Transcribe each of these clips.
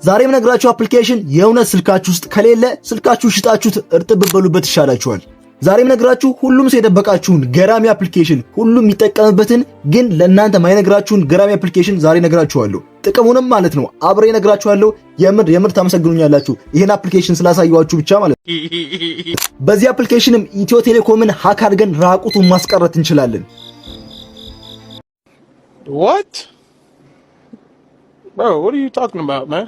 ዛሬ የምነግራችሁ application የእውነት ስልካችሁ ውስጥ ከሌለ ስልካችሁ ሽጣችሁት እርጥብ ብትበሉበት ይሻላችኋል። ዛሬ የምነግራችሁ ሁሉም ሰው የደበቃችሁን ገራሚ application፣ ሁሉም የሚጠቀምበትን ግን ለእናንተ ማይነግራችሁን ገራሚ application ዛሬ እነግራችኋለሁ። ጥቅሙንም ማለት ነው አብሬ እነግራችኋለሁ። የምር የምር ታመሰግኑኛላችሁ ይህን application ስላሳየኋችሁ ብቻ ማለት ነው። በዚህ application ም ኢትዮ ቴሌኮምን hack አድርገን ራቁቱን ማስቀረት እንችላለን። What? Bro, what are you talking about, man?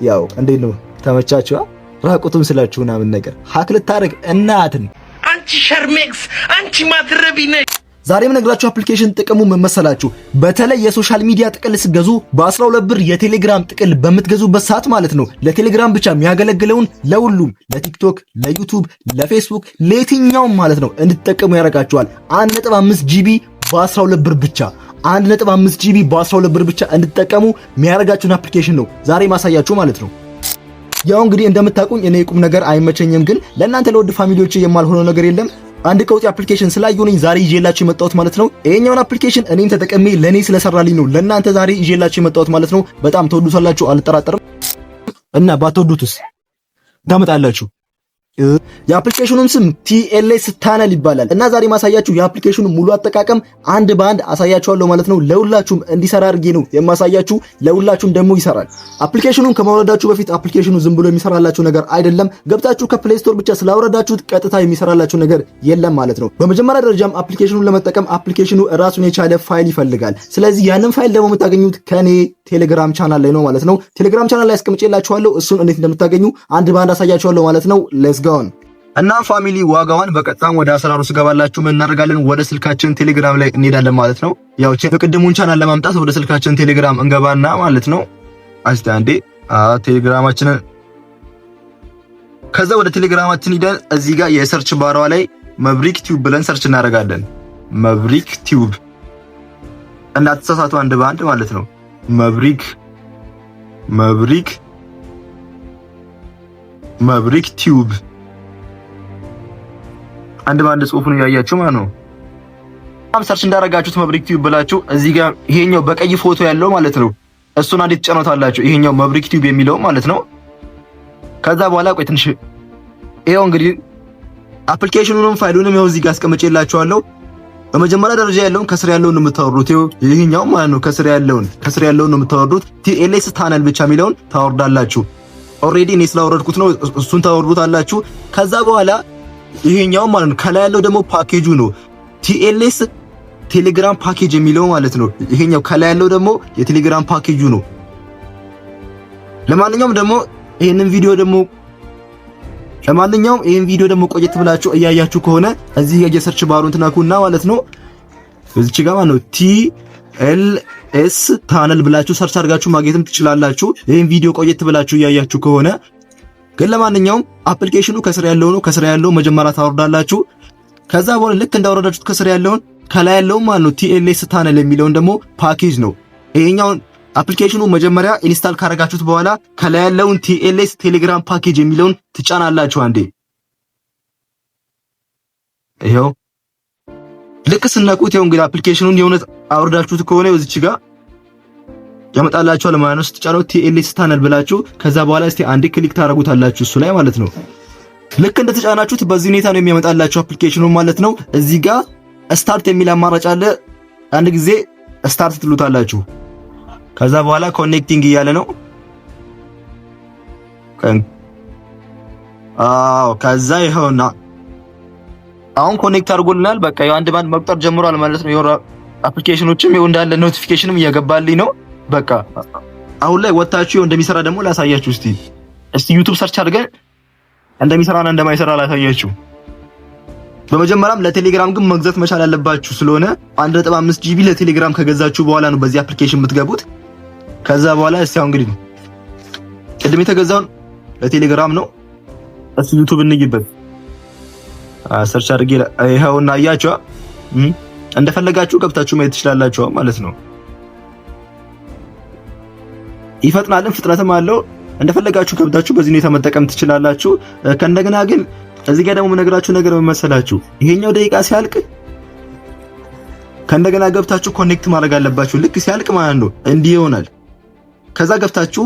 ያው እንዴት ነው፣ ተመቻችሁ? ራቁቱን ስላችሁ ምናምን ነገር hack ልታደርግ እናትን። አንቺ ሸርሜክስ፣ አንቺ ማትረቢ ነሽ። ዛሬ የምነግራችሁ application ጥቅሙ ምን መሰላችሁ? በተለይ የ social media ጥቅል ስትገዙ፣ በ12 ብር የቴሌግራም ጥቅል በምትገዙበት ሰዓት ማለት ነው፣ ለቴሌግራም ብቻ የሚያገለግለውን ለሁሉም፣ ለቲክቶክ፣ ለዩቱብ፣ ለፌስቡክ፣ ለየትኛውም ማለት ነው እንድትጠቀሙ ያደርጋችኋል። 1.5 GB በ12 ብር ብቻ፣ 1.5 GB በ12 ብር ብቻ እንድትጠቀሙ የሚያደርጋችሁን application ነው ዛሬ ማሳያችሁ ማለት ነው። ያው እንግዲህ እንደምታውቁኝ እኔ ቁም ነገር አይመቸኝም፣ ግን ለእናንተ ለውድ family ዎች የማልሆነው ነገር የለም። አንድ ቀውጢ application ስላየሁኝ ዛሬ ይዤላችሁ የመጣሁት ማለት ነው። ይሄኛውን application እኔም ተጠቅሜ ለኔ ስለሰራልኝ ነው ለእናንተ ዛሬ ይዤላችሁ የመጣሁት ማለት ነው። በጣም ትወዱታላችሁ አልጠራጠርም። እና ባትወዱትስ ታመጣላችሁ። የ application ኑም ስም TLS Tunnel ይባላል እና ዛሬ ማሳያችሁ የ application ኑ ሙሉ አጠቃቀም አንድ በአንድ አሳያችኋለሁ ማለት ነው። ለሁላችሁም እንዲሰራ አድርጌ ነው የማሳያችሁ። ለሁላችሁም ደግሞ ይሰራል። Application ኑን ከማውረዳችሁ በፊት application ኑ ዝም ብሎ የሚሰራላችሁ ነገር አይደለም። ገብታችሁ ከ Play Store ብቻ ስላወረዳችሁት ቀጥታ የሚሰራላችሁ ነገር የለም ማለት ነው። በመጀመሪያ ደረጃም application ኑን ለመጠቀም application ኑ ራሱን የቻለ ፋይል ይፈልጋል። ስለዚህ ያንን ፋይል ደግሞ የምታገኙት ከኔ ቴሌግራም ቻናል ላይ ነው ማለት ነው። ቴሌግራም ቻናል ላይ አስቀምጬላችኋለሁ። እሱን እንዴት እንደምታገኙ አንድ በአንድ አሳያችኋለሁ ማለት ነው። Let's go። እና family ዋጋዋን በቀጥታም ወደ አሰራሩ ስገባላችሁ ምን እናደርጋለን? ወደ ስልካችን ቴሌግራም ላይ እንሄዳለን ማለት ነው። ያው የቅድሙን ቻናል ለማምጣት ወደ ስልካችን ቴሌግራም እንገባና ማለት ነው። እስቲ አንዴ ቴሌግራማችንን፣ ከዛ ወደ ቴሌግራማችን ሂደን እዚህ ጋር የ search ባሯ ላይ መብሪክ ቲዩብ ብለን search እናደርጋለን። መብሪክ ቲዩብ፣ እንዳትሳሳቱ አንድ በአንድ ማለት ነው። መብሪክ መብሪክ መብሪክ ቲዩብ፣ አንድ በአንድ ጽሁፉን እያያችሁ ማለት ነው። በጣም search እንዳረጋችሁት መብሪክ ቲዩብ ብላችሁ እዚህ ጋር ይሄኛው በቀይ ፎቶ ያለው ማለት ነው። እሱን አንዴ ትጫኑታላችሁ። ይሄኛው መብሪክ ቲዩብ የሚለው ማለት ነው። ከዛ በኋላ ቆይ ትንሽ፣ ይሄው እንግዲህ application ኑንም ፋይሉንም ይኸው እዚህ ጋር አስቀምጬላችኋለሁ። በመጀመሪያ ደረጃ ያለውን ከስር ያለውን ነው የምታወርዱት። ይኸው ይሄኛው ማለት ነው። ከስር ያለውን ነው የምታወርዱት። TLS Tunnel ብቻ የሚለውን ታወርዳላችሁ። Already እኔ ስላወረድኩት ነው። እሱን ታወርዱታላችሁ። ከዛ በኋላ ይሄኛው ማለት ነው። ከላይ ያለው ደግሞ ፓኬጁ ነው። TLS ቴሌግራም ፓኬጅ የሚለው ማለት ነው። ይሄኛው ከላይ ያለው ደግሞ የቴሌግራም ፓኬጁ ነው። ለማንኛውም ይሄን ቪዲዮ ደግሞ ቆየት ብላችሁ እያያችሁ ከሆነ እዚህ የ search ባሩን ትነኩና ማለት ነው፣ እዚች ጋር ማለት ነው TLS Tunnel ብላችሁ search አድርጋችሁ ማግኘትም ትችላላችሁ። ይሄን ቪዲዮ ቆየት ብላችሁ እያያችሁ ከሆነ ግን ለማንኛውም application ኑ ከስር ያለው ነው። ከስር ያለው መጀመሪያ ታወርዳላችሁ። ከዛ በኋላ ልክ እንዳወረዳችሁት ከስር ያለውን ከላይ ያለውን ማለት ነው TLS Tunnel የሚለውን ደግሞ ፓኬጅ ነው። ይሄኛውን application ኑ መጀመሪያ install ካረጋችሁት በኋላ ከላይ ያለውን TLS ቴሌግራም ፓኬጅ የሚለውን ትጫናላችሁ አንዴ። ይሄው ልክ ስትነኩት ይኸው እንግዲህ application ኑን የእውነት አውርዳችሁት ከሆነ እዚች ጋር ያመጣላችኋል ማለት ነው። ስትጫኑት TLS Tunnel ብላችሁ ከዛ በኋላ እስቲ አንዴ click ታደርጉታላችሁ እሱ ላይ ማለት ነው። ልክ እንደተጫናችሁት በዚህ ሁኔታ ነው የሚያመጣላችሁ application ኑ ማለት ነው። እዚህ ጋር start የሚል አማራጭ አለ። አንድ ጊዜ start ትሉታላችሁ። ከዛ በኋላ connecting እያለ ነው። አዎ፣ ከዛ ይኸውና አሁን connect አድርጎልናል። በቃ ያው አንድ ባንድ መቁጠር ጀምሯል ማለት ነው። Application ኖችም ይኸው እንዳለ notification ም እየገባልኝ ነው። በቃ አሁን ላይ ወጣችሁ ይኸው እንደሚሰራ ደግሞ ላሳያችሁ። እስቲ ዩቱብ search አድርገን እንደሚሰራና እንደማይሰራ ላሳያችሁ። በመጀመሪያም ለቴሌግራም ግን መግዛት መቻል ያለባችሁ ስለሆነ 1.5 GB ለቴሌግራም ከገዛችሁ በኋላ ነው በዚህ application የምትገቡት። ከዛ በኋላ እስቲ አሁን እንግዲህ ቅድም የተገዛውን ለቴሌግራም ነው። እስቲ ዩቱብ እንይበት። Search አድርጌ ይኸውና አያችሁ፣ እንደፈለጋችሁ ገብታችሁ ማየት ትችላላችሁ ማለት ነው። ይፈጥናልም ፍጥነትም አለው። እንደፈለጋችሁ ገብታችሁ በዚህ ሁኔታ መጠቀም ትችላላችሁ። ከእንደገና ግን እዚህ ጋር ደግሞ የምነግራችሁ ነገር ምን መሰላችሁ? ይሄኛው ደቂቃ ሲያልቅ ከእንደገና ገብታችሁ connect ማድረግ አለባችሁ። ልክ ሲያልቅ ማለት ነው እንዲህ ይሆናል። ከዛ ገብታችሁ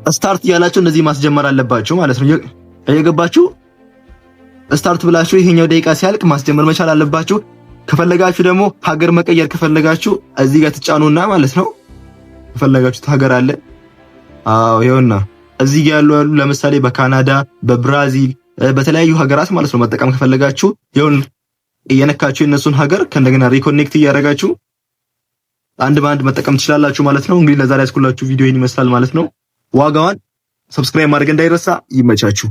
Start እያላችሁ እንደዚህ ማስጀመር አለባችሁ ማለት ነው። እየገባችሁ start ብላችሁ ይሄኛው ደቂቃ ሲያልቅ ማስጀመር መቻል አለባችሁ። ከፈለጋችሁ ደግሞ ሀገር መቀየር ከፈለጋችሁ እዚህ ጋር ትጫኑና ማለት ነው፣ ከፈለጋችሁት ሀገር አለ። አዎ፣ ይኸውና እዚህ ጋር ያሉ ለምሳሌ በካናዳ፣ በብራዚል፣ በተለያዩ ሀገራት ማለት ነው መጠቀም ከፈለጋችሁ ይኸውና እየነካችሁ የእነሱን ሀገር ከእንደገና reconnect እያደረጋችሁ አንድ በአንድ መጠቀም ትችላላችሁ ማለት ነው። እንግዲህ ለዛሬ ያስኩላችሁ ቪዲዮ ይህን ይመስላል ማለት ነው። ዋጋዋን subscribe ማድረግ እንዳይረሳ። ይመቻችሁ።